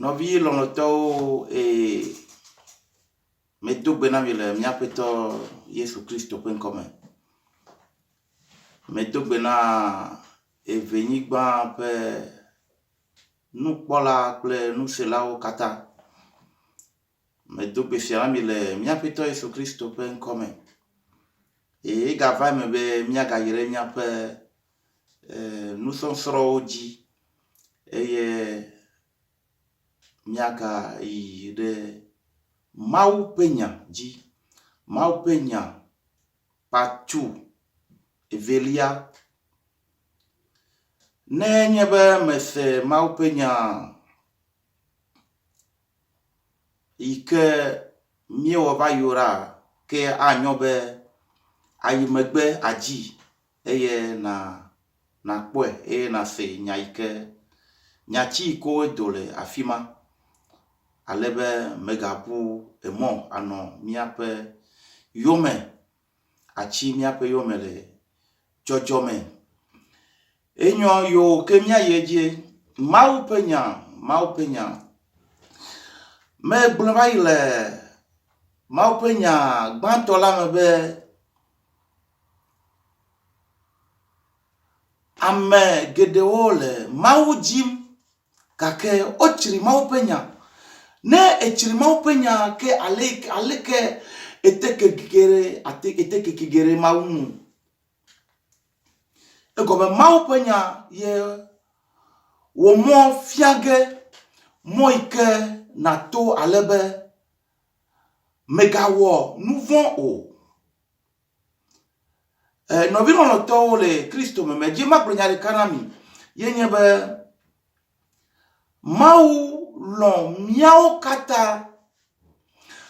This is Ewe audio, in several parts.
Nɔvi lɔlɔ̃tɔwo ee medo gbe na mi le mía Aƒetɔ Yesu Kristo ƒe ŋkɔ me. Medo gbe na Evenyigba ƒe nukpɔla kple nuselawo katã. Medo gbe sia na mi le mía Aƒetɔ Yesu Kristo ƒe ŋkɔ me. Eye egava eme be míagayi ɖe míaƒe nusɔsrɔ̃wo dzi eye míagayi ɖe Mawu ƒe nya dzi. Mawu ƒe nya part 2 evelia. Ne nye be mese Mawu ƒe nya yi ke míewɔ va yi o ɖa, ke anyo be ayi megbe adzi eye na nakpɔe eye nase nya yi ke nyati yi ke wodo le afi ma ale be megabu emɔ anɔ míaƒe yome atsi míaƒe yome le dzɔdzɔme. Enyɔ yiwo ke míayi edzie, Mawu ƒe nya, Mawu ƒe nya. Megblɔe va yi le Mawu ƒe nya gbãtɔ la me be ame geɖewo le Mawu dim gake wotsri Mawu ƒe nya. Ne ètsri Mawu ƒe nya ke ale aleke ete keke ɖe ate ete keke ge ɖe Mawu ŋu? Egɔme Mawu ƒe nya ye wò mɔ fia ge mɔ yi ke nàto ale be mègawɔ nu vɔ̃ o. E, nɔvi lɔlɔ̃tɔwo le Kristo me, medzi magblɔ nya ɖeka na mi ye nye be Mawu lɔ̃ míawo katã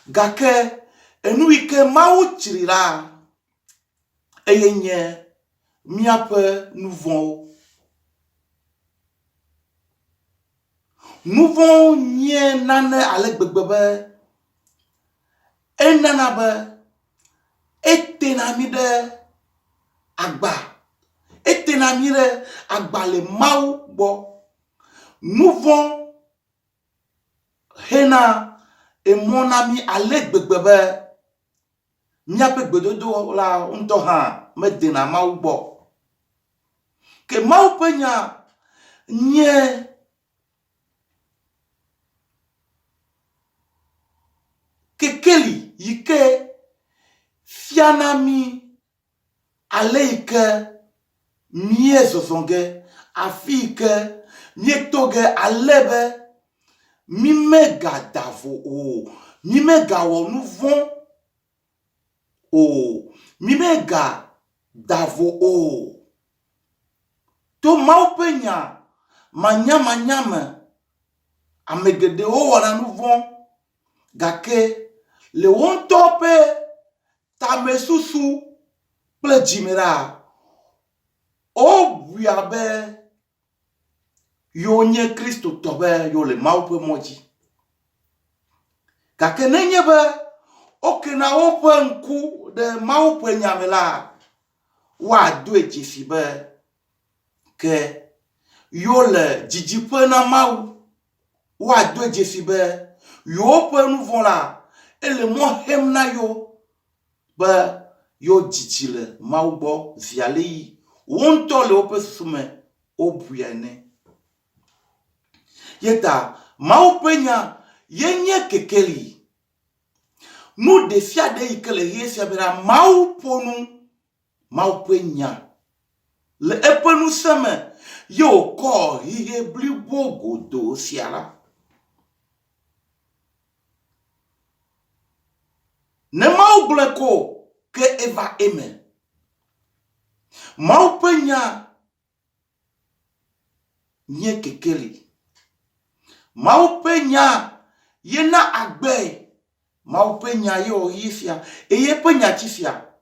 gake enu yi ke Mawu tsri la eye nye míaƒe nu vɔ̃wo. Nu vɔ̃ nye nane ale gbegbe be enana be etena mí ɖe agba, etena mí ɖe agba le Mawu gbɔ. Nu vɔ̃ hena emɔ na mí ale gbegbe be míaƒe gbedodoɖa ŋutɔ hã medena Mawu gbɔ. Ke Mawu ƒe nya nye kekeli yi ke fiana mí ale yi ke míezɔzɔ ge, afi yi ke míeto ge ale be mímegada vo o, mímegawɔ nu vɔ̃ o, mímegada vo o. To Mawu ƒe nya manyamanya me, ame geɖewo wɔna nu vɔ̃ gake le wo ŋutɔ ƒe tamesusu kple dzime la, wobui abe yewonye Kristotɔ be yewole Mawu ƒe mɔ dzi. Gake nenye be wokena woƒe ŋku ɖe Mawu ƒe nya me la, woadoe dzesi be ke yewole didiƒe na Mawu. Woadoe dzesi be yewoƒe nu vɔ̃ la, ele mɔ xem na yewo be yewo didi le Mawu gbɔ zi aleyi wo ŋutɔ le woƒe susu me wobui ene. Ye ta Mawu ƒe nya ye nye kekeli. Nu ɖesiaɖe yi ke le xexe sia me la, Mawu ƒo nu Mawu ƒe nya le eƒe ŋusẽ me ye wòkɔ xixe blibo godoo sia la. Ne Mawu gblɔe ko ke eva eme. Mawu ƒe nya nye kekeli. Mawu ƒe nya ye na agbee. Mawu ƒe nya ye wɔ xexe sia eye eƒe nyati sia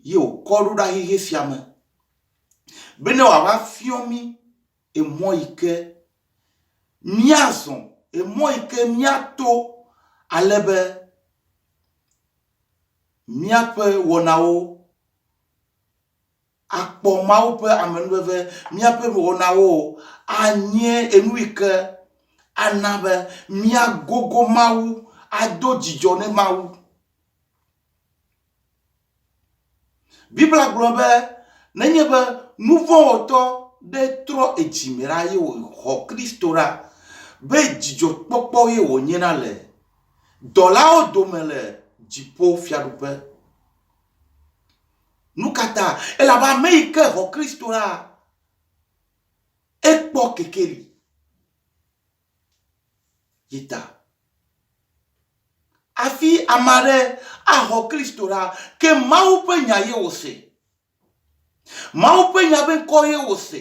ye wòkɔ ɖo ɖa xexe sia me bene wòava fiɔ mí emɔ yi ke míazɔ, emɔ yi ke míato ale be míaƒe wɔnawo akpɔ Mawu ƒe amenuveve, míaƒe nuwɔnawo anye enu yi ke Ana be míagogo Mawu, ado dzidzɔ ne Mawu. Biblia gblɔ be nenye be nuvɔ̃wɔtɔ ɖe trɔ edzime ɖa ye wòxɔ Kristo ɖa, be dzidzɔkpɔkpɔ ye wònyena le dɔlawo dome le dziƒo fiaɖuƒe. Nu ka ta? Elabe ame yi ke xɔ Kristo la, ekpɔ kekeli. Yi ta. Hafi ame aɖe axɔ Kristo la, ke Mawu ƒe nya ye wòse. Mawu ƒe nya ƒe ŋkɔ ye wòse.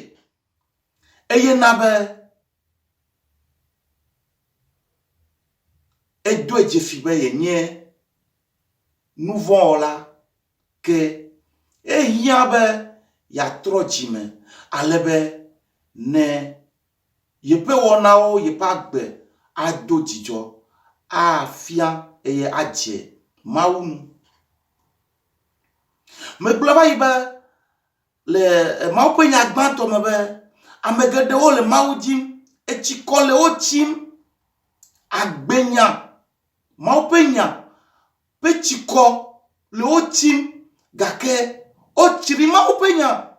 Eye na be edoe dzesi be yenye nuvɔ̃wɔla ke ehiã be yeatrɔ dzime ale be ne yeƒe wɔnawo, yeƒe agbe ado dzidzɔ, afia eye adze Mawu ŋu. Megblɔ va yi be le Mawu ƒe nya gbãtɔ me be ame geɖewo le Mawu dim, etsikɔ le wo tsim, agbenya, Mawu ƒe nya ƒe tsikɔ le wo tsim gake wotsri Mawu ƒe nya.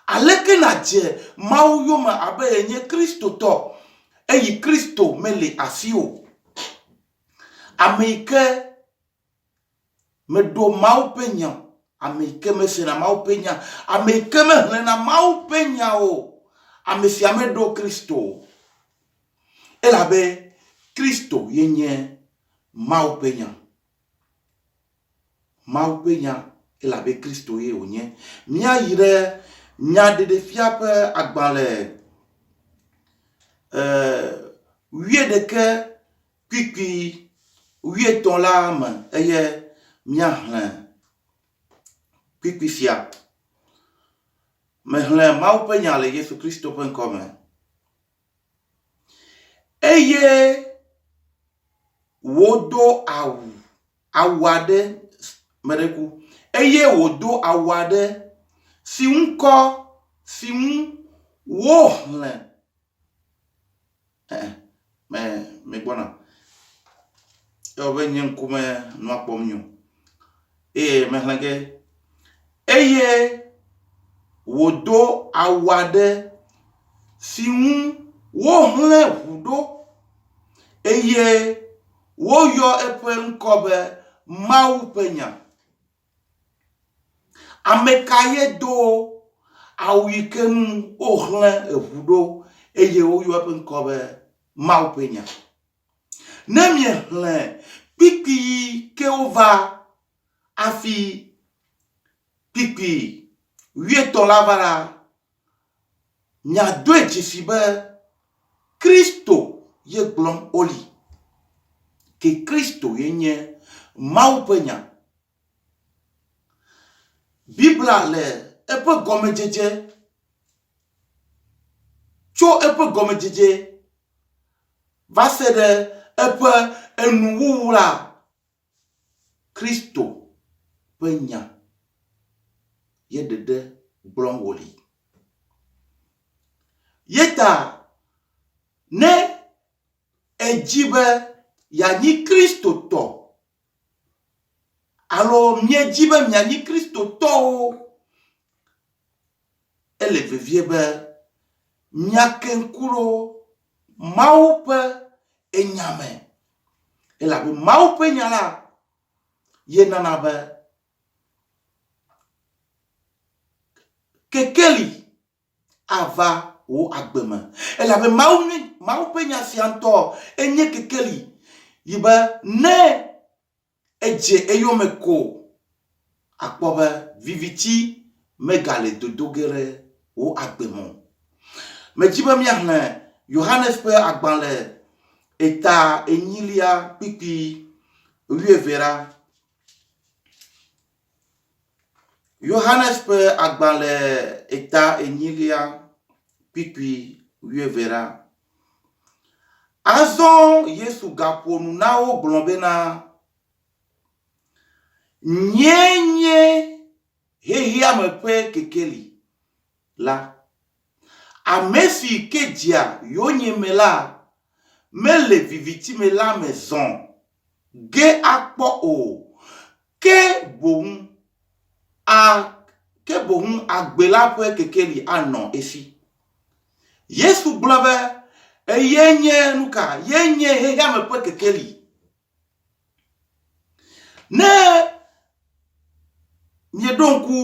Aleke nàdze Mawu yome abe yenye Kristotɔ eyi Kristo mele asiwò? Ame yi ke meɖo Mawu ƒe nya o, ame yi ke mesena Mawu ƒe nya, ame yi ke mexlẽna Mawu ƒe nya o, ame sia meɖo Kristo o. Elabe Kristo ye nye Mawu ƒe nya. Mawu ƒe nya elabe Kristo ye wònye. Míayi ɖe Nyaɖeɖefia ƒe agbalẽ wuiɖekɛ kpuikpui wuietɔ̃ la me eye míaxlẽ kpuikpui sia. Mexlẽ Mawu ƒe nya le Yesu Kristo ƒe ŋkɔ me. Eye wòdo awu, awu aɖe meɖe ku eye wòdo awu aɖe si ŋkɔ si ŋu wohlẽ e me megbɔna. Ewɔ be nye ŋkume nua kpɔm nyo eye mexlẽ ge eye wòdo awu aɖe si ŋu wohlẽ ʋu ɖo eye woyɔ eƒe ŋkɔ be Mawu ƒe Nya. Ame ka ye do awu yi ke ŋu wohlẽ eʋu ɖo eye woyɔ eƒe ŋkɔ be Mawu ƒe Nya? Ne miexlẽ kpukpui kewo va hafi kpukpui wuietɔ̃ la va la, miadoe dzesi be Kristo ye gblɔm woli. Ke Kristo ye nye Mawu ƒe Nya. Biblia le eƒe gɔmedzedze tso eƒe gɔmedzedze va se ɖe eƒe enuwuwu la, Kristo ƒe nya ye ɖeɖe gblɔm wòli. Ye ta ne èdi be yeanyi Kristotɔ alo miedi be mianyi Kristotɔwo, ele vevie be miake ŋku ɖo Mawu ƒe enya me. Elabe Mawu ƒe nya la ye nana be kekeli ava wò agbe me. Elabe Mawu nye Mawu ƒe nya sia ŋutɔ enye kekeli yi be ne edze eyome ko akpɔ be viviti megale dodo ge ɖe wò agbe me o. Medi be míaxlẽ Yohanes ƒe agbalẽ eta enyilia kpukpui wuieve ɖa. Yohanes ƒe agbalẽ eta enyilia kpukpui wuieve ɖa. Azɔ Yesu gaƒo nu na wo gblɔ bena, Nyee nye xexeame ƒe kekeli la. Ame si ke dzea yonyeme la, mele viviti me la me zɔ ge akpɔ o, ke boŋ a ke boŋ agbe la ƒe kekeli anɔ esi. Yesu gblɔ be eye nye nuka? Ye nye xexeame ƒe kekeli. Ne mieɖo ŋku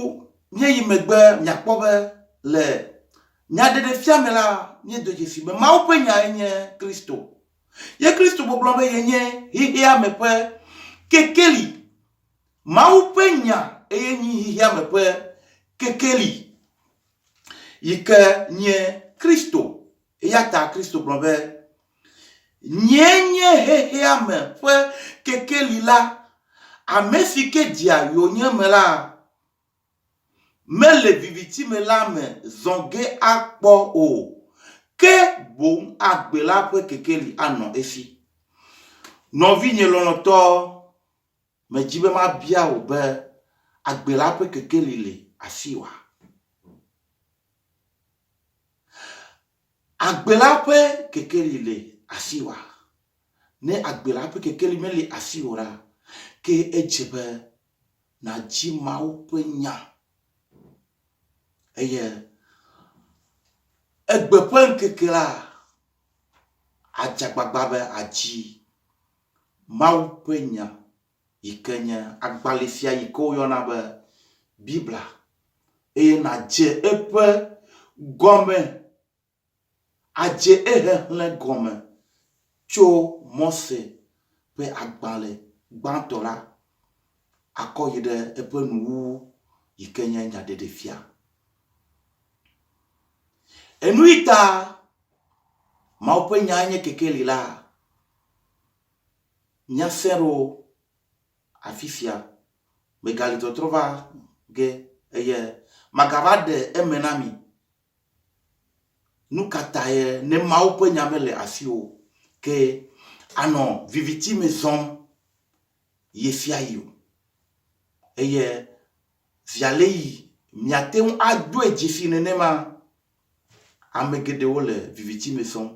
míeyi megbe miakpɔ be le nyaɖeɖefia me la, míedo dzesi be Mawu ƒe nyae nye Kristo. Ye Kristo gbɔgblɔ be yenye xexeame ƒe kekeli. Mawu ƒe nya eye nyi xexeame ƒe kekeli yi ke nye Kristo. Eya ta Kristo gblɔ be, Nyee nye xexeame ƒe kekeli la, ame si ke dzea yonyeme la, mele viviti me la me zɔ ge akpɔ o, ke boŋ agbe la ƒe kekeli anɔ esi. Nɔvinye lɔlɔ̃tɔ, medi be mabia wò be, agbe la ƒe kekeli le asiwòa? Agbe la ƒe kekeli le asiwòa? Ne agbe la ƒe kekeli mele asiwò la, ke edze be nàdi Mawu ƒe nya. Eye egbe ƒe ŋkeke la, adze agbagba be àdi Mawu ƒe nya yi ke nye agbalẽ sia yi ke woyɔna be Biblia eye nàdze eƒe gɔme, adze exexlẽ gɔme tso Mose ƒe agbalẽ gbãtɔ la akɔ yi ɖe eƒe nuwuwu yi ke nye Nyaɖeɖefia. Enu yi ta Mawu ƒe nyae nye kekeli la, míasẽ ɖo afi sia. Megali tɔtrɔ va ge eye magava ɖe eme na mi nu ka tae ne Mawu ƒe nya mele asiwò o, ke ànɔ viviti me zɔm ɣesiaɣi o. Eye zi aleyi miate ŋu adoe dzesi nenema, ame geɖewo le viviti me zɔm.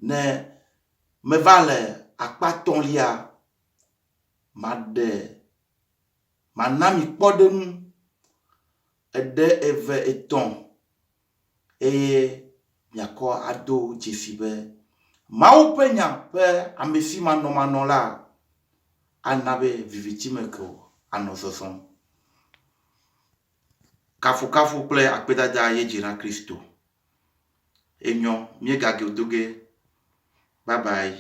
Ne meva le akpa tɔ̃lia, maɖe, mana mi kpɔɖeŋu eɖe, eve, etɔ̃ eye miakɔ ado dzesi be Mawu ƒe nya ƒe amesimanɔmanɔ la ana be viviti me ke anɔ zɔzɔm. Kafukafu kple akpedada ye dze na Kristo. Enyɔ, míegage do ge. Bye bye.